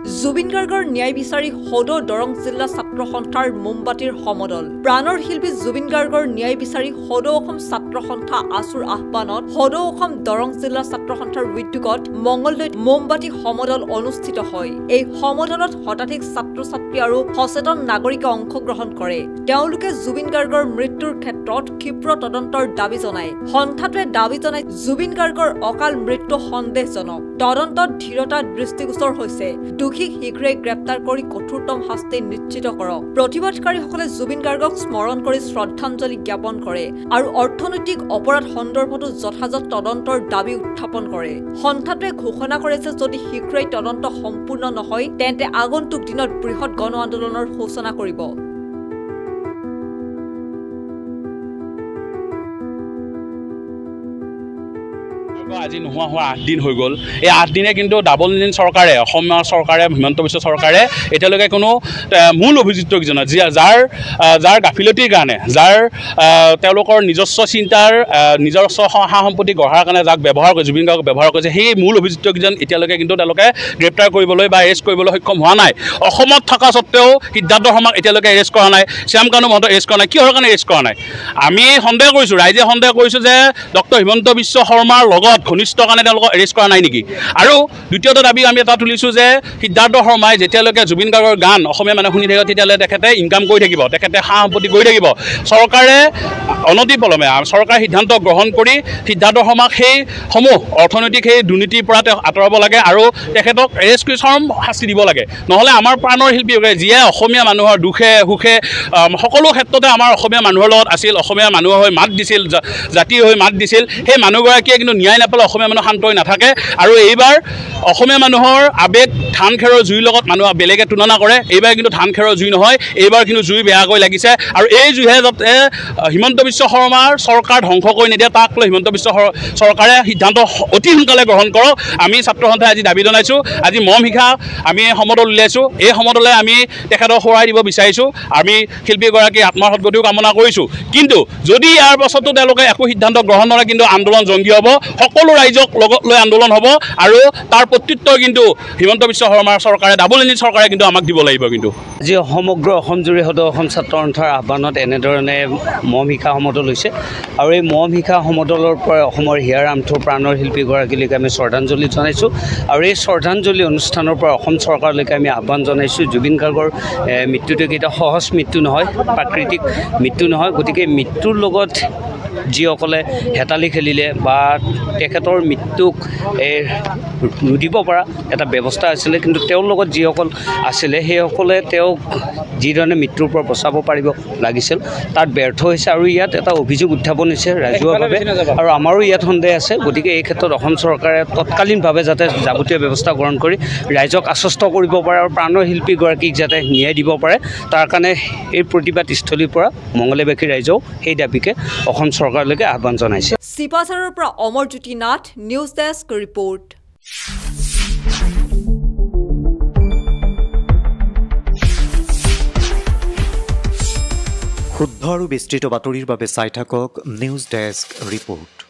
জুবিন গাৰ্গৰ ন্যায় বিচাৰি সদৌ দৰং জিলা ছাত্ৰ সন্থাৰ মোমবাতিৰ সমদল। প্ৰাণৰ শিল্পী জুবিন গাৰ্গৰ ন্যায় বিচাৰি সদৌ অসম ছাত্ৰ সন্থা আছুৰ আহ্বানত সদৌ অসম দৰং জিলা ছাত্ৰ সন্থাৰ উদ্যোগত মঙলদৈত মোমবাতি সমদল অনুষ্ঠিত হয়। এই সমদলত শতাধিক ছাত্ৰ ছাত্ৰী আৰু সচেতন নাগৰিকে অংশগ্ৰহণ কৰে। তেওঁলোকে জুবিন গাৰ্গৰ মৃত্যুৰ ক্ষেত্ৰত ক্ষীপ্ৰ তদন্তৰ দাবী জনায়। সন্থাটোৱে দাবী জনায় জুবিন গাৰ্গৰ অকাল মৃত্যু সন্দেহজনক, তদন্তত ধীৰতা দৃষ্টিগোচৰ হৈছে, দোষীক শীঘ্ৰে গ্ৰেপ্তাৰ কৰি কঠোৰতম শাস্তি নিশ্চিত কৰক। প্ৰতিবাদকাৰীসকলে জুবিন গাৰ্গক স্মৰণ কৰি শ্ৰদ্ধাঞ্জলি জ্ঞাপন কৰে আৰু অৰ্থনৈতিক অপৰাধ সন্দৰ্ভতো যথাযথ তদন্তৰ দাবী উত্থাপন কৰে। সন্থাটোৱে ঘোষণা কৰে যে যদি শীঘ্ৰেই তদন্ত সম্পূৰ্ণ নহয় তেন্তে আগন্তুক দিনত বৃহৎ গণ আন্দোলনৰ সূচনা কৰিব। আজি নোহোৱা হোৱা 8 দিন হৈ গ'ল। এই 8 দিনে কিন্তু ডাবল ইঞ্জিন চৰকাৰে, অসম চৰকাৰে, হিমন্ত বিশ্ব চৰকাৰে এতিয়ালৈকে কোনো মূল অভিযুক্তকেইজনৰ যাৰ যাৰ গাফিলতিৰ কাৰণে, যাৰ তেওঁলোকৰ নিজস্ব চিন্তাৰ নিজস্ব সা সম্পত্তি গঢ়াৰ কাৰণে যাক ব্যৱহাৰ কৰি জুবিন গাৰ্গক ব্যৱহাৰ কৰিছে, সেই মূল অভিযুক্তকেইজন এতিয়ালৈকে কিন্তু তেওঁলোকে গ্ৰেপ্তাৰ কৰিবলৈ বা এৰেষ্ট কৰিবলৈ সক্ষম হোৱা নাই। অসমত থকা স্বত্তেও সিদ্ধাৰ্থ শৰ্মাক এতিয়ালৈকে এৰেষ্ট কৰা নাই, শ্যামকানু মহন্তক এৰেষ্ট কৰা নাই। কিহৰ কাৰণে এৰেষ্ট কৰা নাই? আমি সন্দেহ কৰিছোঁ, ৰাইজে সন্দেহ কৰিছোঁ যে ডক্টৰ হিমন্ত বিশ্ব শৰ্মাৰ লগত ঘনিষ্ঠ কাৰণে তেওঁলোকক এৰেষ্ট কৰা নাই নেকি। আৰু দ্বিতীয়তে দাবী আমি এটা তুলিছোঁ যে সিদ্ধাৰ্থ শৰ্মাই যেতিয়ালৈকে জুবিন গাৰ্গৰ গান অসমীয়া মানুহে শুনি থাকিব তেতিয়ালৈকে তেখেতে ইনকাম কৰি থাকিব, তেখেতে সা সম্পত্তি কৰি থাকিব। চৰকাৰে অনতিপলমে চৰকাৰে সিদ্ধান্ত গ্ৰহণ কৰি সিদ্ধাৰ্থ শৰ্মাক সেইসমূহ অৰ্থনৈতিক সেই দুৰ্নীতিৰ পৰা তেওঁক আঁতৰাব লাগে আৰু তেখেতক এৰেষ্ট কৰি চৰম শাস্তি দিব লাগে। নহ'লে আমাৰ প্ৰাণৰ শিল্পীসকলে যিয়ে অসমীয়া মানুহৰ দুখে সুখে সকলো ক্ষেত্ৰতে আমাৰ অসমীয়া মানুহৰ লগত আছিল, অসমীয়া মানুহৰ হৈ মাত দিছিল, জাতিৰ হৈ মাত দিছিল, সেই মানুহগৰাকীয়ে কিন্তু ন্যায় নাপালে অসমীয়া মানুহ শান্ত হৈ নাথাকে। আৰু এইবাৰ অসমীয়া মানুহৰ আৱেগ ধান খেৰৰ জুইৰ লগত মানুহ বেলেগে তুলনা কৰে, এইবাৰ কিন্তু ধান খেৰৰ জুই নহয়, এইবাৰ কিন্তু জুই বেয়াকৈ লাগিছে। আৰু এই জুইহে যাতে হিমন্ত বিশ্ব শৰ্মাৰ চৰকাৰ ধ্বংস কৰি নিদিয়ে তাক লৈ হিমন্ত বিশ্ব চৰকাৰে সিদ্ধান্ত অতি সোনকালে গ্ৰহণ কৰক। আমি ছাত্ৰ সন্থাই আজি দাবী জনাইছোঁ, আজি মম শিখা আমি সমদল উলিয়াইছোঁ। এই সমদলে আমি তেখেতক সোঁৱৰাই দিব বিচাৰিছোঁ, আমি শিল্পীগৰাকীৰ আত্মাৰ সদগতিও কামনা কৰিছোঁ। কিন্তু যদি ইয়াৰ পাছতো তেওঁলোকে একো সিদ্ধান্ত গ্ৰহণ নকৰে কিন্তু আন্দোলন জংগী হ'ব, সকলো ৰাইজক লগত লৈ আন্দোলন হ'ব আৰু তাৰ প্ৰত্যুত্তৰ কিন্তু হিমন্ত বিশ্ব শৰ্মাৰ চৰকাৰে, ডাবল ইঞ্জিন চৰকাৰে কিন্তু আমাক দিব লাগিব। কিন্তু আজি সমগ্ৰ অসমজুৰি সদৌ অসম ছাত্ৰ সন্থাৰ আহ্বানত এনেধৰণে মম শিখা সমদল হৈছে আৰু এই মম শিখা সমদলৰ পৰা অসমৰ হিয়াৰ আমঠু প্ৰাণৰ শিল্পীগৰাকীলৈকে আমি শ্ৰদ্ধাঞ্জলি জনাইছোঁ আৰু এই শ্ৰদ্ধাঞ্জলি অনুষ্ঠানৰ পৰা অসম চৰকাৰলৈকে আমি আহ্বান জনাইছোঁ। জুবিন গাৰ্গৰ মৃত্যুটো কেতিয়াও সহজ মৃত্যু নহয়, প্ৰাকৃতিক মৃত্যু নহয়, গতিকে মৃত্যুৰ লগত যিসকলে হেতালি খেলিলে বা তেখেতৰ মৃত্যুক ৰুধিব পৰা এটা ব্যৱস্থা আছিলে, কিন্তু তেওঁৰ লগত যিসকল আছিলে সেইসকলে তেওঁক যিধৰণে মৃত্যুৰ পৰা বচাব পাৰিব লাগিছিল তাত ব্যৰ্থ হৈছে। আৰু ইয়াত এটা অভিযোগ উত্থাপন হৈছে ৰাজহুৱাভাৱে আৰু আমাৰো ইয়াত সন্দেহ আছে। গতিকে এই ক্ষেত্ৰত অসম চৰকাৰে তৎকালীনভাৱে যাতে যাৱতীয় ব্যৱস্থা গ্ৰহণ কৰি ৰাইজক আশ্বস্ত কৰিব পাৰে আৰু প্ৰাণৰ শিল্পীগৰাকীক যাতে ন্যায় দিব পাৰে তাৰ কাৰণে এই প্ৰতিবাদস্থলীৰ পৰা মঙলবাসী ৰাইজেও সেই দাবীকে অসম চৰকাৰলৈকে আহ্বান জনাইছে। চিপাঝাৰৰ পৰা Amarjyoti Nath, news desk report. শুদ্ধ আৰু বিস্তৃত বাতৰিৰ বাবে চাই থাকক নিউজ ডেস্ক ৰিপৰ্ট।